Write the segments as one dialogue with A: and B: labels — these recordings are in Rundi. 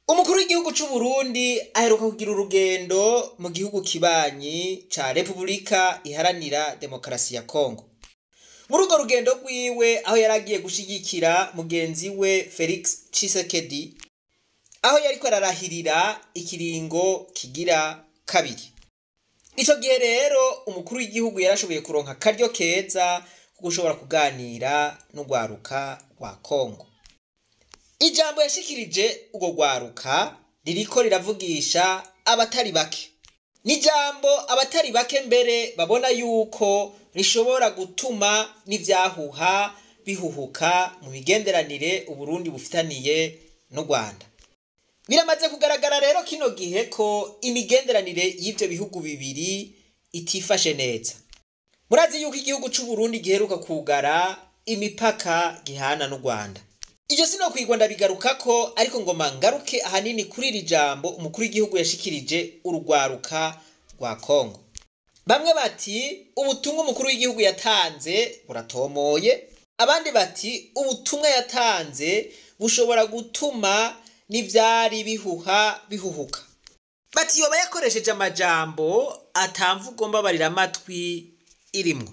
A: Umukuru w'igihugu c'u Burundi aheruka kugira urugendo mu gihugu kibanyi ca Repubulika Iharanira Demokarasi ya Kongo. Muri urwo rugendo rwiwe, aho yari agiye gushigikira mugenzi we Felix Tshisekedi, aho yariko ararahirira ikiringo kigira kabiri. Ico gihe rero umukuru w'igihugu yarashoboye kuronka akaryo keza ko gushobora kuganira n'urwaruka rwa Kongo. Ijambo yashikirije urwo rwaruka ririko riravugisha abatari bake. Ni ijambo abatari bake mbere babona yuko rishobora gutuma n'ivyahuha bihuhuka mu migenderanire Uburundi bufitaniye n'u Rwanda. Biramaze kugaragara rero kino gihe ko imigenderanire y'ivyo bihugu bibiri itifashe neza. Murazi yuko igihugu c'u Burundi giheruka kugara imipaka gihana n'u Rwanda. Ivyo sinokwigwa ndabigarukako, ariko ngoma ngaruke ahanini kuri iri jambo umukuru w'igihugu yashikirije urugwaruka rwa Kongo. Bamwe bati ubutumwa umukuru w'igihugu yatanze buratomoye, abandi bati ubutumwa yatanze bushobora gutuma n'ivyari bihuha bihuhuka. Bati yoba yakoresheje amajambo atamvugo mbabarira amatwi irimwo.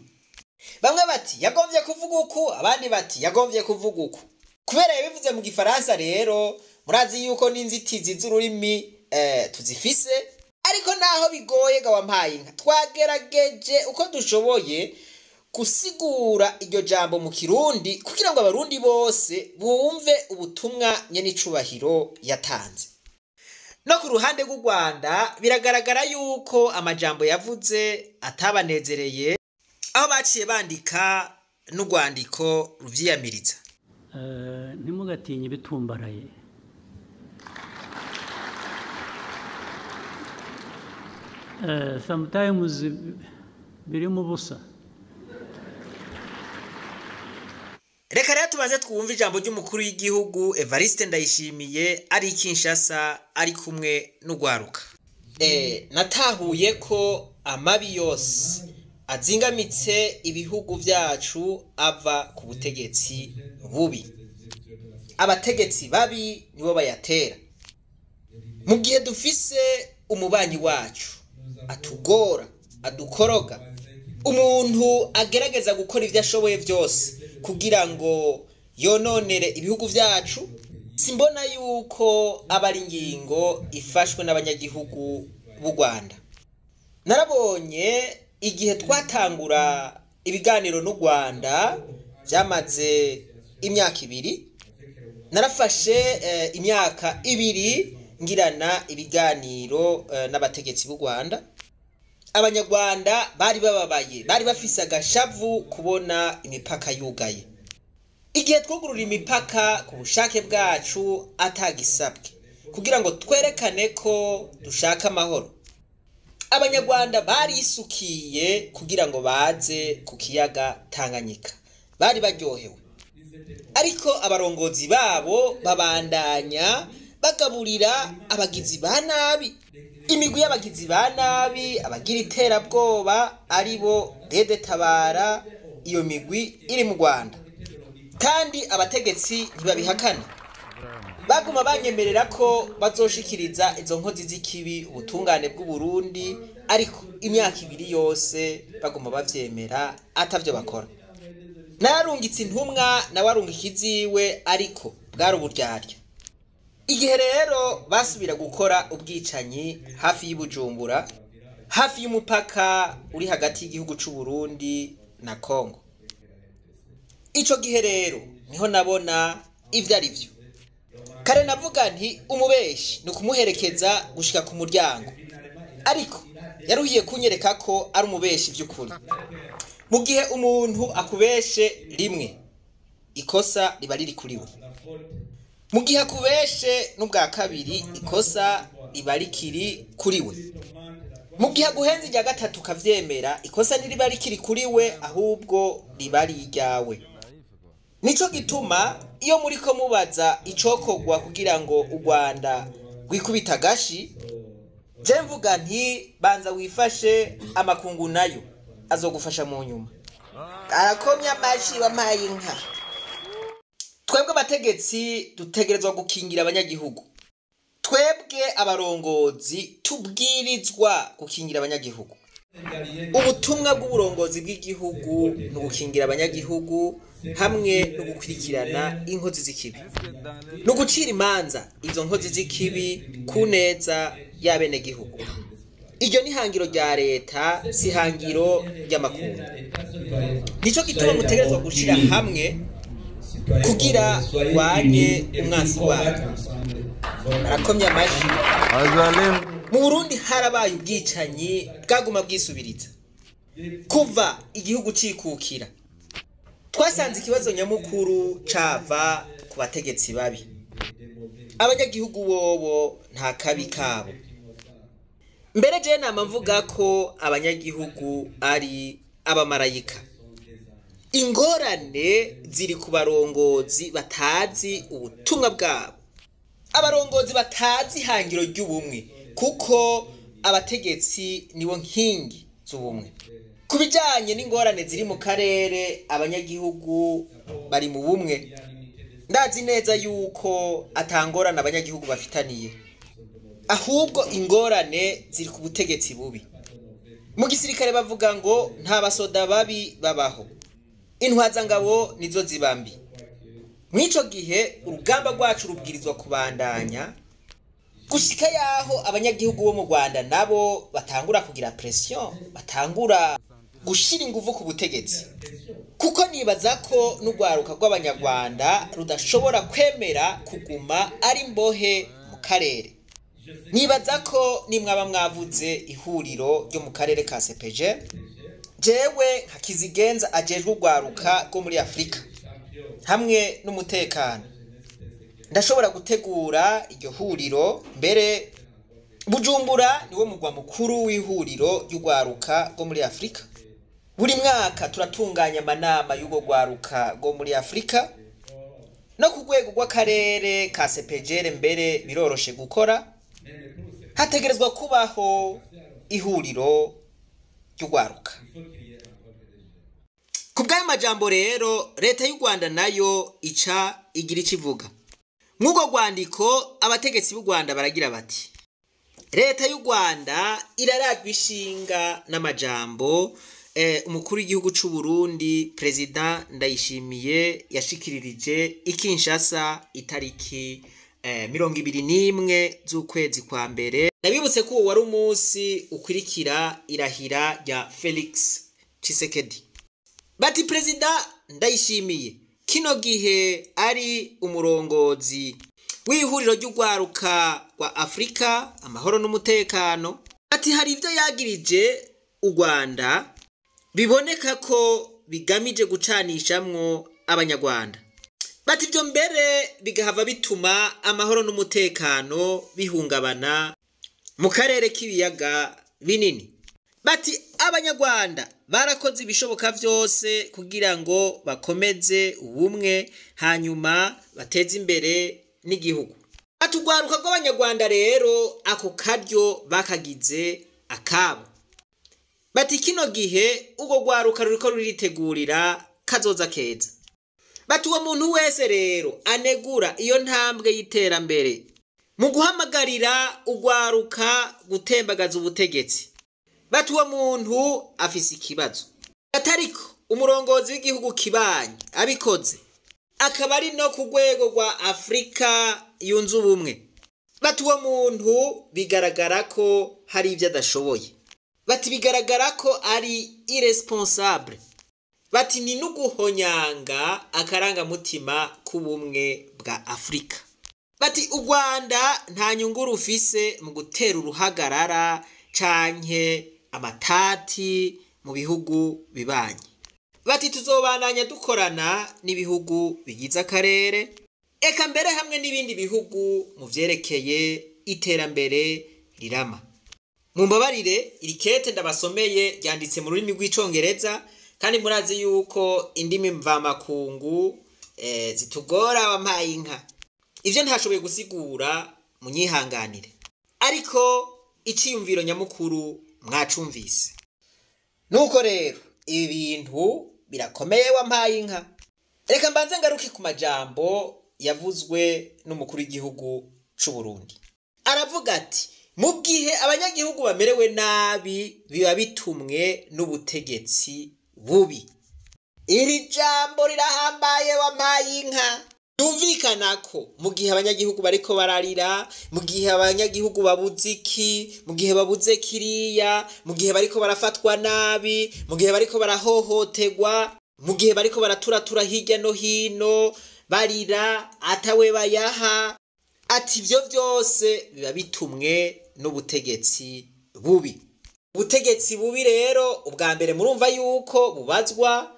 A: Bamwe bati yagomvye kuvuga uku, abandi bati yagomvye kuvuga uku. Kubera yabivuze mu gifaransa rero, murazi yuko n'inzitizi z'ururimi tuzifise, ariko naho bigoye ga wampaye inka, twagerageje uko dushoboye gusigura iryo jambo mu Kirundi kugira ngo abarundi bose bumve ubutumwa nyenicubahiro yatanze. No ku ruhande rw'u Rwanda biragaragara yuko amajambo yavuze atabanezereye, aho baciye bandika n'urwandiko ruvyiyamiriza.
B: Ntimugatinye ibitumbaraye. Sometimes birimo ubusa.
A: Reka rero tubanze twumve ijambo ry'umukuru w'igihugu Evariste Ndayishimiye ari Kinshasa ari kumwe n'urwaruka. Natahuye ko amabi yose azingamitse ibihugu vyacu ava ku butegetsi bubi. Abategetsi babi nibo bayatera. Mu gihe dufise umubanyi wacu atugora, adukoroga, umuntu agerageza gukora ivyo ashoboye vyose kugira ngo yononere ibihugu vyacu, simbona yuko aba ari ingingo ifashwe n'abanyagihugu b'u Rwanda. Narabonye igihe twatangura ibiganiro n'u Rwanda vyamaze imyaka ibiri, narafashe imyaka ibiri ngirana ibiganiro n'abategetsi b'u Rwanda. Abanyarwanda bari bababaye, bari bafise agashavu kubona imipaka yugaye. Igihe twugurura imipaka ku bushake bwacu atagisabwe kugira ngo twerekane ko dushaka amahoro, Abanyarwanda barisukiye kugira ngo baze ku kiyaga Tanganyika, bari baryohewe. Ariko abarongozi babo babandanya bagaburira abagizi ba nabi, imigwi y'abagizi ba nabi, abagira iterabwoba aribo Rede Tabara, iyo migwi iri mu Rwanda. Kandi abategetsi ntibabihakana, baguma banyemerera ko bazoshikiriza izo nkozi z'ikibi ubutungane bw'u Burundi, ariko imyaka ibiri yose baguma bavyemera atavyo bakora. Narungitse intumwa nawe arungika iziwe, ariko bwari uburyarya. Igihe rero basubira gukora ubwicanyi hafi y'Ibujumbura, hafi y'umupaka uri hagati y'igihugu c'u Burundi na Kongo, ico gihe rero niho nabona ivyo ari vyo. Kare navuga nti umubeshi ni ukumuherekeza gushika ku muryango, ariko yaruhiye kunyereka ko ari umubeshi vy'ukuri. Mu gihe umuntu akubeshe rimwe, ikosa riba riri kuri we. Mu gihe akubeshe n'ubwa kabiri, ikosa riba rikiri kuri we. Mu gihe aguhenze irya gatatu ukavyemera, ikosa ntiriba rikiri kuri we, ahubwo riba ari iryawe. Nico gituma iyo muriko mubaza icokorwa kugira ngo u Rwanda rwikubita agashi, je mvuga nti banza wifashe, amakungu nayo azogufasha mu nyuma. Arakomya amashi wampaye inka. Twebwe abategetsi dutegerezwa gukingira abanyagihugu. Twebwe abarongozi tubwirizwa gukingira abanyagihugu. Ubutumwa bw'uburongozi bw'igihugu ni ugukingira abanyagihugu hamwe no gukurikirana inkozi z'ikibi, ni ugucira imanza izo nkozi z'ikibi ku neza y'abenegihugu. Iryo ni ihangiro rya leta, si ihangiro ry'amakungu. Nico gituma mutegerezwa gushira hamwe kugira urwanye umwansi wanyu. Barakomye amashi. Mu Burundi harabaye ubwicanyi bwaguma bwisubiriza kuva igihugu cikukira. Twasanze ikibazo nyamukuru cava ku bategetsi babi. Abanyagihugu bobo nta kabi kabo. Mbere je nama mvuga ko abanyagihugu ari abamarayika. Ingorane ziri ku barongozi batazi ubutumwa bwabo, abarongozi batazi ihangiro ry'ubumwe, kuko abategetsi nibo nkingi z'ubumwe. Ku bijanye n'ingorane ziri mu karere, abanyagihugu bari mu bumwe. Ndazi neza yuko atangorane abanyagihugu bafitaniye, ahubwo ingorane ziri ku butegetsi bubi. Mu gisirikare bavuga ngo nta basoda babi babaho, intwazangabo nizo ziba mbi. Mw'ico gihe urugamba rwacu rubwirizwa kubandanya gushika yaho abanyagihugu bo mu Rwanda nabo batangura kugira pression, batangura gushira inguvu ku butegetsi, kuko nibaza ko n'urwaruka rw'abanyarwanda rudashobora kwemera kuguma ari imbohe mu karere. Nibaza ko nimwaba mwavuze ihuriro ryo mu karere ka CPG, jewe nka Kizigenza ajejwe urwaruka rwo muri Afrika hamwe n'umutekano, ndashobora gutegura iryo huriro. Mbere Bujumbura niwo mugwa mukuru w'ihuriro ry'urwaruka rwo muri Afrika. Buri mwaka turatunganya amanama y'urwo rwaruka rwo muri Afrika no ku rwego rw'akarere ka CPGL. Mbere biroroshe gukora, hategerezwa kubaho ihuriro ry'urwaruka. Ku bw'ayo majambo rero, leta y'u Rwanda nayo ica igira ico ivuga. Mw'urwo rwandiko abategetsi b'u Rwanda baragira bati: leta y'u Rwanda irarajwe ishinga n'amajambo umukuru w'igihugu c'u Burundi Perezida Ndayishimiye yashikiririje i Kinshasa itariki 21 z'ukwezi kwa mbere. Nabibutse ko uwo wari umunsi ukurikira irahira rya Felix Tshisekedi. Bati Perezida Ndayishimiye kino gihe ari umurongozi w'ihuriro ry'urwaruka rwa Afrika amahoro n'umutekano. Ati hari ivyo yagirije u Rwanda biboneka ko bigamije gucanishamwo abanyarwanda. Bati ivyo mbere bigahava bituma amahoro n'umutekano bihungabana mu karere k'ibiyaga binini. Bati abanyarwanda barakoze ibishoboka vyose kugira ngo bakomeze ubumwe hanyuma bateze imbere n'igihugu. Ati urwaruka rw'abanyarwanda rero ako karyo bakagize akabo. Bati kino gihe urwo rwaruka ruriko ruritegurira kazoza keza. Bati uwo muntu wese rero anegura iyo ntambwe y'iterambere mu guhamagarira urwaruka gutembagaza ubutegetsi, bati uwo muntu afise ikibazo. Atariko umurongozi w'igihugu kibanyi abikoze akaba ari no ku rwego rwa Afrika yunze ubumwe, bati uwo muntu bigaragara ko hari ivyo adashoboye. Bati bigaragara ko ari irresponsable. Bati ni n'uguhonyanga akarangamutima k'ubumwe bwa Afrika. Bati u Rwanda nta nyungu rufise mu gutera uruhagarara canke amatati mu bihugu bibanyi. Bati tuzobandanya dukorana n'ibihugu bigize akarere, eka mbere hamwe n'ibindi bihugu mu vyerekeye iterambere rirama. Mumbabarire iri kete ndabasomeye ryanditse mu rurimi rw'icongereza, kandi murazi yuko indimi mvamakungu zitugora wampaye inka. Ivyo ntashoboye gusigura munyihanganire, ariko iciyumviro nyamukuru mwacumvise. Nuko rero ibi bintu birakomeye wampaye inka. Reka mbanze ngaruke ku majambo yavuzwe n'umukuru w'igihugu c'u Burundi. Aravuga ati mu gihe abanyagihugu bamerewe nabi biba bitumwe n'ubutegetsi bubi. Iri jambo rirahambaye wampaye inka. Yumvikana ko mu gihe abanyagihugu bariko bararira, mu gihe abanyagihugu babuze iki, mu gihe babuze kiriya, mu gihe bariko barafatwa nabi, mu gihe bariko barahohoterwa, mu gihe bariko baraturatura hirya no hino barira atawe bayaha, ati ivyo vyose biba bitumwe n'ubutegetsi bubi. Ubutegetsi bubi rero ubwa mbere murumva yuko bubazwa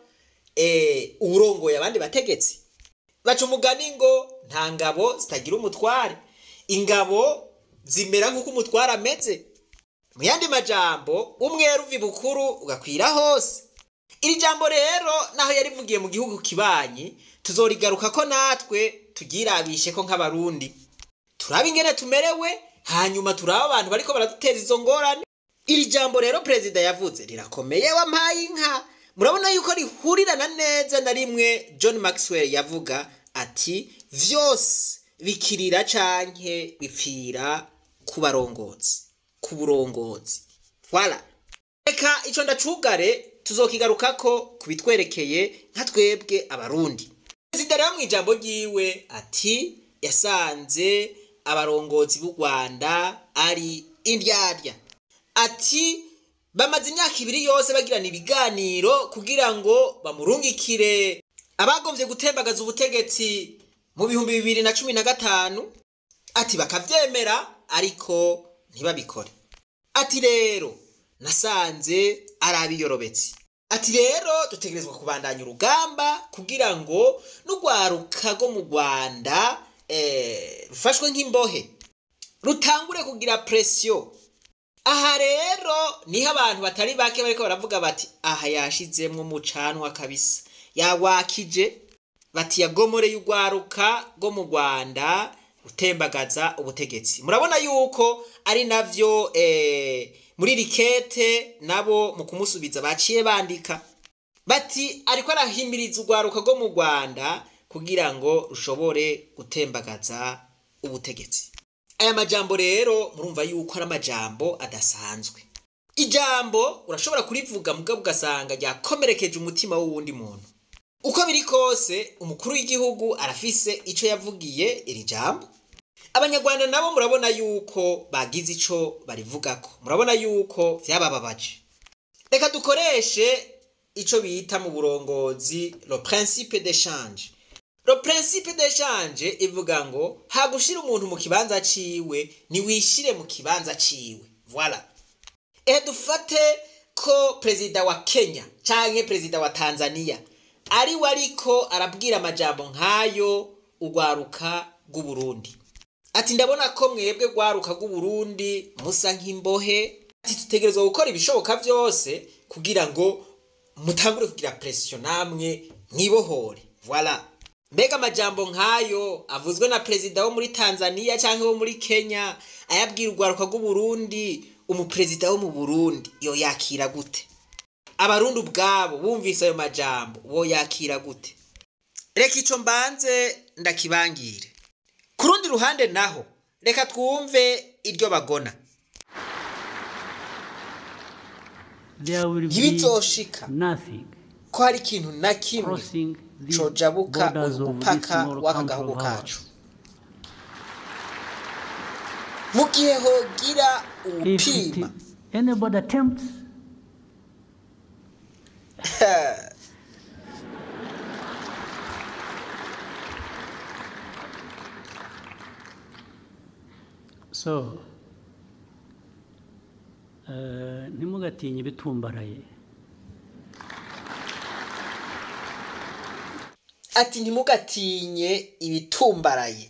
A: uwurongoye abandi bategetsi. Baca umugani ngo nta ngabo zitagira umutware, ingabo zimera nk'uko umutware ameze. Mu yandi majambo, umwera uva ibukuru ugakwira hose. Iri jambo rero naho yarivugiye mu gihugu kibanyi, tuzorigaruka ko natwe turyirabishe ko nk'abarundi, turabe ingene tumerewe, hanyuma turabe abantu bariko baraduteza izo ngorane. Iri jambo rero perezida yavuze rirakomeye wampaye inka. Murabona yuko rihurirana neza na rimwe John Maxwell yavuga ati vyose bikirira canke bipfira ku barongozi, ku burongozi. Voilà. Reka ico ndacugare tuzokigarukako kubitwerekeye nka twebwe abarundi. Perezida rero mw'ijambo ryiwe ati yasanze abarongozi b'u Rwanda ari indyarya. Ati bamaze imyaka ibiri yose bagirana ibiganiro kugira ngo bamurungikire abagomvye gutembagaza ubutegetsi mu 2015, ati bakavyemera ariko ntibabikore. Ati rero nasanze ari abiyorobetsi. Ati rero dutegerezwa kubandanya urugamba kugira ngo n'urwaruka rwo mu Rwanda rufashwe nk'imbohe, rutangure kugira pression. Aha rero niho abantu batari bake bariko baravuga bati aha yashizemwo umucanwa kabisa, yawakije, bati yagomore y'urwaruka rwo mu Rwanda gutembagaza ubutegetsi. Murabona yuko ari navyo muri rikete nabo mu kumusubiza baciye bandika bati ariko arahimiriza urwaruka rwo mu Rwanda kugira ngo rushobore gutembagaza ubutegetsi. Aya majambo rero murumva yuko ari amajambo adasanzwe. Ijambo urashobora kurivuga mugabo ugasanga ryakomerekeje umutima w'uwundi muntu. Uko biri kose umukuru w'igihugu arafise ico yavugiye iri jambo. Abanyarwanda nabo murabona yuko bagize ico barivugako, murabona yuko vyabababaje. Reka dukoreshe ico bita mu burongozi le principe d'échange. Le principe d'échange ivuga ngo hagushira umuntu mu kibanza ciwe ni wishire mu kibanza ciwe. Voilà. Dufate ko perezida wa Kenya canke perezida wa Tanzania ari wariko arabwira amajambo nkayo urwaruka rw'u Burundi. Ati ndabona ko mwebwe rwaruka rw'u Burundi musa nk'imbohe, ati tutegerezwa gukora ibishoboka vyose kugira ngo mutangure kugira pression namwe mwibohore. Voilà. Mbega amajambo nkayo avuzwe na perezida wo muri Tanzania canke wo muri Kenya ayabwira urwaruka rw'u Burundi, umuperezida wo mu Burundi yo yakira gute? Abarundi ubwabo bumvise ayo majambo bo yakira gute? Reka ico mbanze ndakibangire. Kurundi ruhande naho reka twumve iryo bagona. Ntibizoshika ko hari ikintu na kimwe cojabuka umupaka w'aka gahugu kacu. Mu gihe hogira upima
B: anybody attempts so ntimugatinye ibitumbaraye.
A: Ati ntimugatinye ibitumbaraye.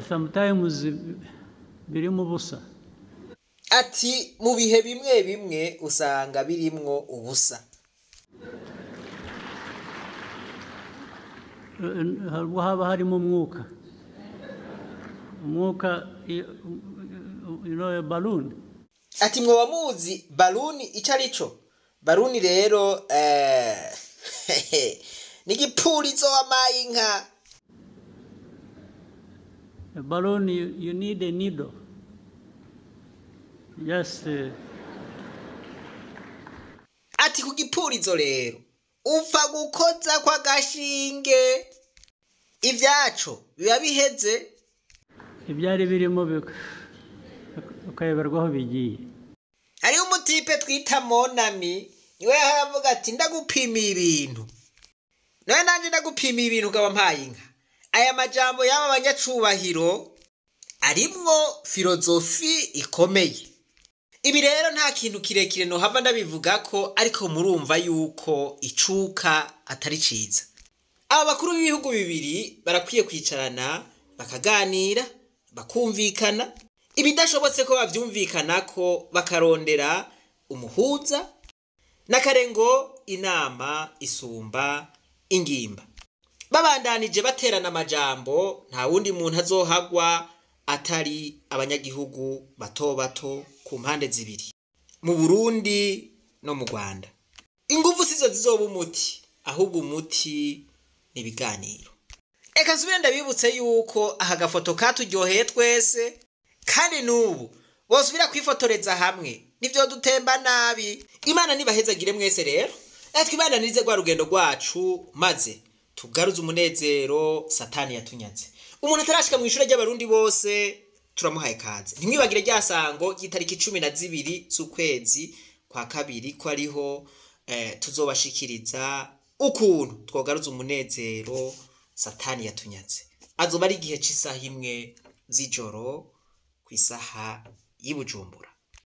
B: Sometimes birimo ubusa.
A: Ati mu bihe bimwe bimwe usanga birimwo ubusa.
B: Haba harimo umwuka. Umwuka, you know, a balloon.
A: Ati mwoba muzi balloon ico arico? Balloon rero ni igipurizo wamaye inka.
B: A balloon, you need a needle. Just
A: Ati ku gipurizo rero upfa gukoza kw'agashinge, ibyaco biba biheze.
B: Ibyari birimo ukayoberwa aho bigiye.
A: Hariho umutipe twita Monami, niwe yahora ati: "Ndagupimiye ibintu." Nawe nanjye ndagupimiye ibintu, ukaba mpaye inka. Aya majambo y'aba banyacubahiro arimwo filozofi ikomeye. Ibi rero nta kintu kirekire nohava ndabivuga ko, ariko murumva yuko icuka atari ciza. Aba bakuru b'ibihugu bibiri barakwiye kwicarana, bakaganira, bakumvikana. Ibidashobotse ko bavyumvikana ko, bakarondera umuhuza n'akarengo. Inama isumba ingimba. Babandanije baterana amajambo, nta wundi muntu azohagwa atari abanyagihugu bato bato ku mpande zibiri, mu Burundi no mu Rwanda. Inguvu sizo zizoba umuti, ahubwo umuti ni ibiganiro. Reka nsubire ndabibutse yuko aka gafoto katuryoheye twese, kandi n'ubu bosubira kwifotoreza hamwe nivyo dutemba nabi. Imana nibahezagire mwese. Rero twibandanirize rwa rugendo rwacu, maze tugaruze umunezero Satani yatunyaze. Umuntu atarashika mu ishure ry'Abarundi bose turamuhaye kaze. Ntimwibagire rya sango ry'itariki 12 z'ukwezi kwa kabiri, ko ariho tuzobashikiriza ukuntu twogaruza umunezero Satani yatunyaze. Azoba ari igihe c'isaha 1 z'ijoro ku isaha y'i Bujumbura.